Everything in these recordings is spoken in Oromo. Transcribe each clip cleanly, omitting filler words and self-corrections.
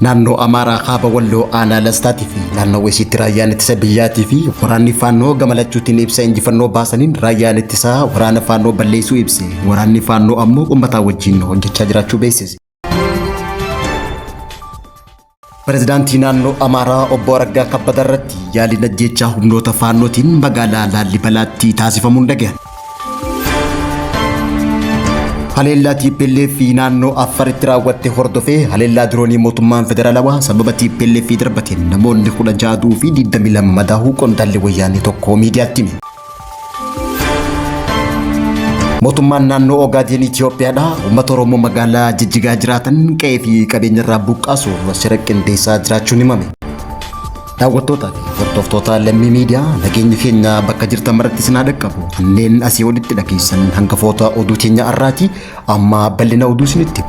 Naannoo Amaaraa Kaaba Walloo Aanaa Lastaatii fi naannoo Isiitti raayyaan ittisa biyyaatii fi waraanni Faannoo gama lachuutiin ibsa injifannoo baasaniin raayyaan ittisaa waraana Faannoo balleessuu ibse. Waraanni Faannoo ammoo uummataa wajjin hojjechaa jiraachuu beeksise. Pireezidaantii naannoo Amaaraa obbo Araggaa Kabbadaa irratti yaaliin ajjeechaa humnoota Faannootiin magaalaa Laallibalaatti taasifamuun dhagahame. Haleellaa TPLF fi naannoo Affaritti raawwatte hordofee haleellaa diroonii mootummaan federaalawaa sababa TPLF darbateen namoonni 16 du'uu fi 22 madaahuu qondaalli wayyaanee tokko miidiyaatti hime. Mootummaan naannoo Ogaadeen Itoophiyaadha uummata Oromoo magaalaa Jijjigaa jiraatan qe'ee fi qabeenya irraa buqqaasuuf shira qindeessaa jiraachuun himame. Daawwattootaa fi hordoftoota Lammii Miidiyaa, nageenyi keenya bakka jirtan maratti isin haa dhaqqabu. Kanneen asii olitti dhageessan hangafoota oduu teenya har'aati. Amma bal'ina oduu isinitti.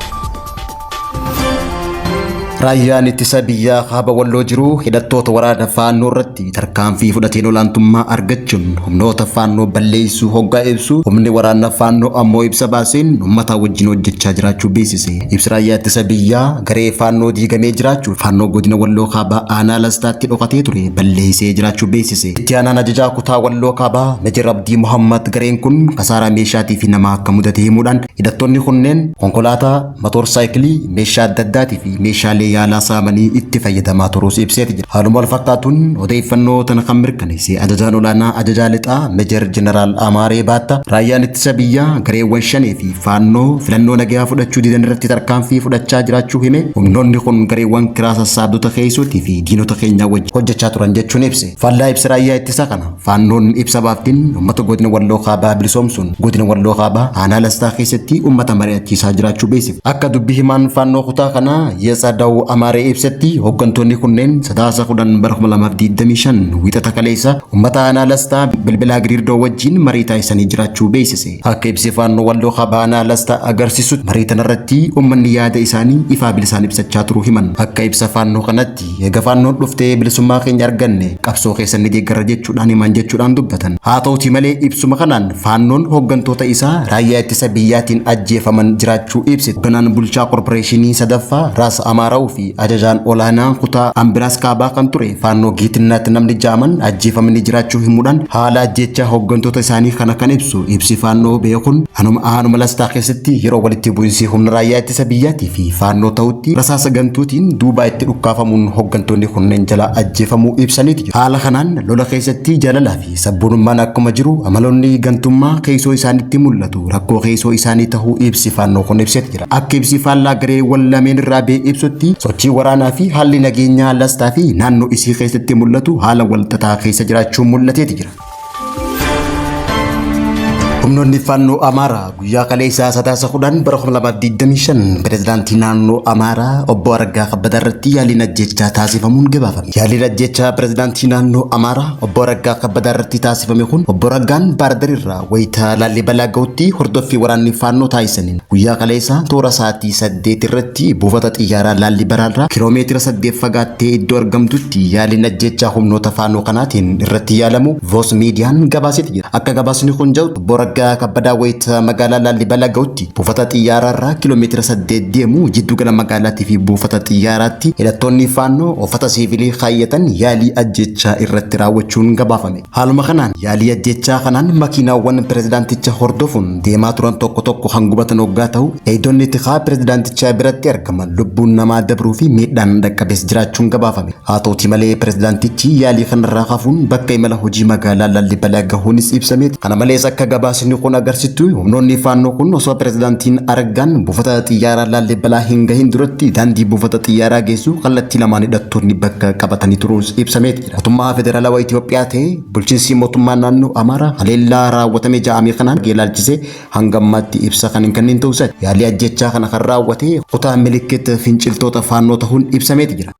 Raayyaan ittisa biyyaa kaaba Walloo jiru hidhattoota waraana Faannoo irratti tarkaanfii fudhateen olaantummaa argachuun humnoota Faannoo balleessuu hoggaa ibsu, humni waraana Faannoo ammoo ibsa baaseen uummata wajjin hojjechaa jiraachuu beeksise. Ibsi raayyaa ittisa biyyaa garee Faannoo diigamee jiraachuu Faannoo godina Walloo Kaabaa aanaa Lastaatti dhokatee ture balleessee jiraachuu beeksise. Itti aanaan ajajaa kutaa Walloo Kaabaa Mejer Abdii Muhammad gareen kun kasaaraa meeshaatii fi namaa akka mudate himuudhaan, hidhattoonni kunneen konkolaataa, matoor saayikilii, meeshaa adda addaatii fi meeshaalee yaalaa saamanii itti fayyadamaa turuus ibseeti jira. Haaluma wal fakkaatuun odeeffannoo tana kan mirkaneesse ajajaan olaanaa ajajaa lixaa Mejer Jeneraal Amaaree Baatta, raayyaan ittisa biyyaa gareewwan Shanee fi Faannoo filannoo nagayaa fudhachuu didan irratti tarkaanfii fudhachaa jiraachuu hime. Humnoonni kun gareewwan kiraa sassaabdota keessootii fi diinota keenyaa wajjin hojjechaa turan jechuun ibse. Faallaa ibsa raayyaa ittisaa kana, Faannoon ibsa baaftiin uummata godina Walloo Kaabaa bilisoomsuun godina Walloo Kaabaa aanaa Lastaa keessatti uummata mari'achiisaa jiraachuu beeksifte. Akka dubbi himaan Faannoo kutaa kanaa Yetsadaw Amaaree ibsetti, hooggantoonni kunneen Sadaasa 10 bara 2025 Wiixata kaleessa uummata aanaa Lastaa Bilbilaa Giriirdoo wajjin marii taasisanii jiraachuu beeksise. Akka ibsi Faannoo Walloo Kaabaa aanaa Lastaa agarsiisutti, marii tanarratti uummanni yaada isaanii ifaa bilisaan ibsachaa turuu himan. Akka ibsa Faannoo kanatti, eega Faannoon dhuftee bilisummaa keenya arganne, qabsoo keessan ni deeggarra jechuudhaan himan jechuudhaan dubbatan. Haa ta'utii malee ibsuma kanaan Faannoon hooggantoota isaa raayyaa ittisa biyyaatiin ajjeefaman jiraachuu ibsite. Hoogganaan bulchaa korporeeshinii sadaffaa Raas Amaaraw fi ajajaan olaanaa kutaa Ambiraas Kaabaa kan ture Faannoo Geetinnaat namni ja'aman ajjeefamanii jiraachuu himuudhaan, haala ajjeechaa hooggantoota isaanii kana kan ibsu ibsi Faannoo ba'e kun, anuma aanuma Lastaa keessatti yeroo walitti bu'iinsi humna raayyaa ittisa biyyaatii fi Faannoo ta'utti rasaasa gantuutiin duubaa itti dhukkaafamuun hooggantoonni kunneen jalaa ajjeefamuu ibsaniiti jiru. Haala kanaan lola keessatti jaalalaa fi sabboonummaan akkuma jiru, amaloonni gantummaa keessoo isaanitti mul'atu rakkoo keessoo isaanii ta'uu ibsi Faannoo kun ibseeti jira. Akka ibsi faallaa gareewwan lameen irraa ba'e ibsutti, sochii waraanaa fi haalli nageenyaa Lastaa fi naannoo isii keessatti mul'atu haala walxaxaa keessa jiraachuun mul'ateeti jira. Humnoonni Faannoo Amaaraa guyyaa kaleessaa Sadaasa 10 bara 2025 pirezidaantii naannoo Amaaraa obbo Araggaa Kabbadaa irratti yaaliin ajjeechaa taasifamuun gabaafame. Yaaliin ajjeechaa pirezidaantii naannoo Amaaraa obbo Araggaa Kabbadaa irratti taasifame kun obbo Araggaan Baardar irraa wayita Laallibalaa gahutti hordoffii waraanni Faannoo taasisaniin guyyaa kaleessaa toora sa'aatii 8 irratti buufata xiyyaaraa Laallibalaa irraa kiloomeetira 8 fagaattee iddoo argamtutti yaaliin ajjeechaa humnoota Faannoo kanaatiin irratti yaalamu Voos Miidiyaan gabaaseeti jira. Akka gabaasni kun jedhu, obbo Araggaa Kabbadaa wayita magaalaa Laallibalaa gahutti buufata xiyyaaraa irraa kiiloomeetira 8 deemu jiddu gala magaalaatii fi buufata xiyyaaraatti hidhattoonni Faannoo uffata siivilii kaayyatan yaalii ajjeechaa irratti raawwachuun gabaafame. Haaluma kanaan yaalii ajjeechaa kanaan makiinaawwan pirezidaanticha hordofuun deemaa turan tokko tokko kan gubatan hoggaa ta'u, eegdonni tikaa pirezidaantichaa biratti argaman lubbuun namaa dabruu fi miidhaan dhaqqabes jiraachuun gabaafame. Haa ta'utii malee pirezidaantichi yaalii kanarraa hafuun bakka imala hojii magaalaa Laallibalaa gahuunis ibsameeti. Kana malees akka gabaasni kun agarsiistu, humnoonni Faannoo kun osoo pirezidaantiin Araggaan buufata xiyyaaraa Laallibalaa hin gahin duratti daandii buufata xiyyaaraa geessu kallattii lamaan hidhattoonni bakka qabatanii turuus ibsameeti jira. Mootummaa Federaalawaa Itoophiyaa ta'e bulchiinsi mootummaa naannoo Amaaraa haleellaa raawwatame ja'ame kanaan ilaalchisee hanga ammaatti ibsa kan hin kennin ta'uu isaati. Yaalii ajjechaa kana kan raawwate kutaa Milikkit finciltoota Faannoo ta'uun ibsameeti jira.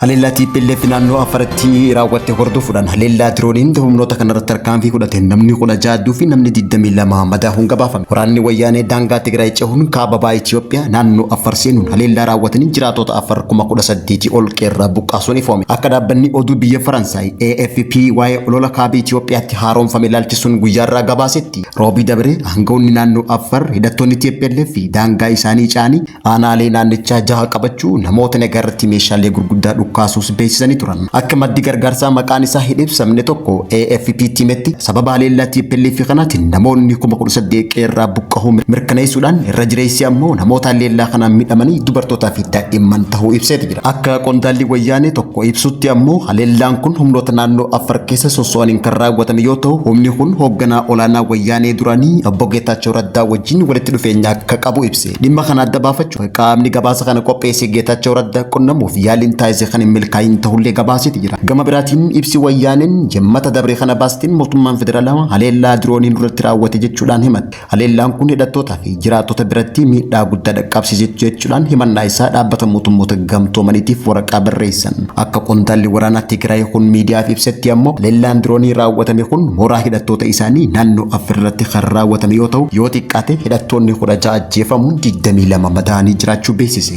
Haleellaa TPLF naannoo Afaritti raawwatte hordofuudhaan haleellaa dirooniin humnoota kanarratti tarkaanfii fudhateen namni 16 du'uu fi namni 22 madaahuun gabaafame. Waraanni Wayyaanee daangaa Tigraay cehuun kaaba baha Itoophiyaa naannoo Afar seenuun haleellaa raawwatanii jiraatota Afar 18,000 ol qeerraa buqqaasuun ifoome. Akka dhaabbanni oduu biyya Faransaay AFP waa'ee olola kaaba Itoophiyaatti haaromfame ilaalchisuun guyyaarraa gabaasetti Roobii dabre aangawoonni naannoo Afar hidhattoonni TPLF daangaa isaanii ce'anii aanaalee naannichaa jaha qabachuu namoota nagaa irratti meeshaalee gurguddaa dhukkaasuus beeksisanii turan. Akka maddi gargaarsaa maqaan isaa hin ibsamne tokko AFPtti himetti sababa haleellaa TPLF kanaatiin namoonni 18,000 qeerraa buqqahuu mirkaneessuudhaan irra jireessi ammoo namoota haleellaa kanaan miidhamanii dubartootaa fi daa'imman tahuu ibseeti jira. Akka qondaalli wayyaanee tokko ibsutti ammoo haleellaan kun humnoota naannoo Afar keessa sosso'aniin kan raawwatame yoo ta'u humni kun hoogganaa olaanaa wayyaanee duraanii obbo Geetaachoo Raddaa wajjin walitti dhufeenya akka qabu ibse. Dhimma kana adda baafachuuf qaamni gabaasa kana qopheesse Geetaachoo Raddaa qunnamuuf yaaliin taasise kan hin milkaa'in ta'ullee gabaaseeti jira. Gama biraatiin ibsi wayyaaneen jimmata dabre kana baasteen mootummaan federaalaa haleellaa dirooniin irratti raawwate jechuudhaan himatte. Haleellaan kun hidhattootaa fi jiraattota biratti miidhaa guddaa dhaqqabsiise jechuudhaan himannaa isaa dhaabbata mootummoota gamtoomaniitiif waraqaa barreessan. Akka qondaalli waraanaa Tigraay kun miidiyaaf ibsetti ammoo haleellaan diroonii raawwatame kun mooraa hidhattoota isaanii naannoo Affaar irratti kan raawwatame yoo ta'u yoo xiqqaate hidhattoonni 16 ajjeefamuun 22 madaa'anii jiraachuu beeksise.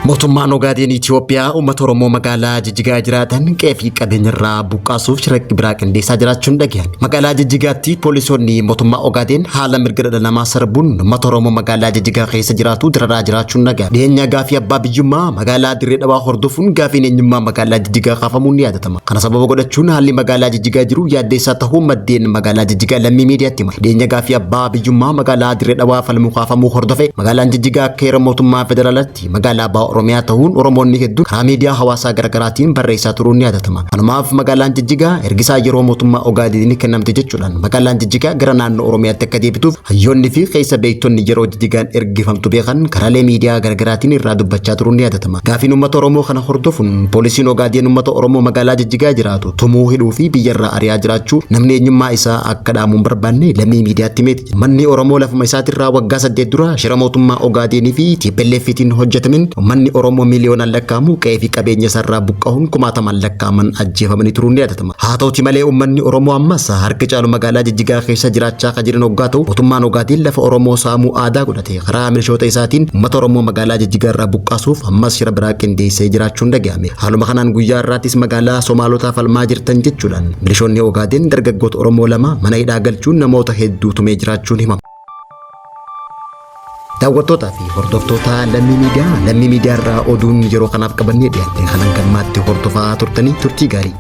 Mootummaan Ogaadeen Itoophiyaa uummata Oromoo magaalaa Jijjigaa jiraatan qe'ee fi qabeenya irraa buqqaasuuf shira biraa qindeessaa jiraachuun dhagahame. Magaalaa Jijjigaatti poolisoonni mootummaa Ogaadeen haala mirga dhala namaa sarbuun uummata Oromoo magaalaa Jijjigaa keessa jiraatu dararaa jiraachuun dhagahame. Dhiyeenya gaafii abbaa biyyummaa magaalaa Dirree Dhawaa hordofuun gaafiin eenyummaa magaalaa Jijjigaa kaafamuun ni yaadatama. Kana sababa godhachuun haalli magaalaa Jijjigaa jiru yaaddeessaa tahuu maddeen magaalaa Jijjigaa Lammii Miidiyaatti hima. Dhiyeenya gaafii abbaa biyyummaa magaalaa Dirree Dhawaa falmuu kaafamuu hordofe magaalaan Jijjigaa akka heera mootummaa federaalaatti magaalaa baha Oromiyaa ta'uun Oromoonni hedduun karaa miidiyaa hawaasaa garaagaraatiin barreessaa turuun ni yaadatama. Kanumaaf magaalaan Jijjigaa ergisaa yeroo mootummaa Ogaadeniin kennamte jechuudhaan magaalaan Jijjigaa gara naannoo Oromiyaatti akka deebituuf hayyoonni fi keessa beektonni yeroo Jijjigaan ergifamtu beekan karaalee miidiyaa garaagaraatiin irraa dubbachaa turuun ni yaadatama. Gaafiin uummata Oromoo kana hordofuun poolisiin Ogaadeen uummata Oromoo magaalaa Jijjigaa jiraatu tumuu, hidhuu fi biyyarraa ari'aa jiraachuu namni eenyummaa isaa akka dhaamu hin barbaanne Lammii Miidiyaatti himeeti jira. Uummanni Oromoo lafuma isaatirraa waggaa 8 dura shira mootummaa Ogaadeenii fi TPLFtiin hojjetamen uummanni Oromoo miiliyoonaan lakkaa'amu qe'ee fi qabeenya isaarraa buqqa'uun kumaatamaan lakkaa'aman ajjeefamanii turuun ni yaadatama. Haa ta'uti malee uummanni Oromoo ammas harki caalu magaalaa Jijjigaa keessa jiraachaa kan jiran hoggaa ta'u mootummaan Ogaadeen lafa Oromoo saamuu aadaa godhate karaa milishoota isaatiin uummata Oromoo magaalaa Jijjigaa irraa buqqaasuuf ammas shira biraa qindeessee jiraachuun dhaga'ame. Haaluma kanaan guyyaa har'aatis magaalaa Somaalotaa falmaa jirtan jechuudhaan milishoonni Ogaadeen dargaggoota Oromoo 2 mana hidhaa galchuun namoota hedduu tumee jiraachuun himama. Daawwattootaa fi hordoftoota Lammii Miidiyaa, Lammii Miidiyaa irraa oduun yeroo kanaaf qabannee dhiyaanne kanan gammaatti hordofaa turtanii turtii gaarii.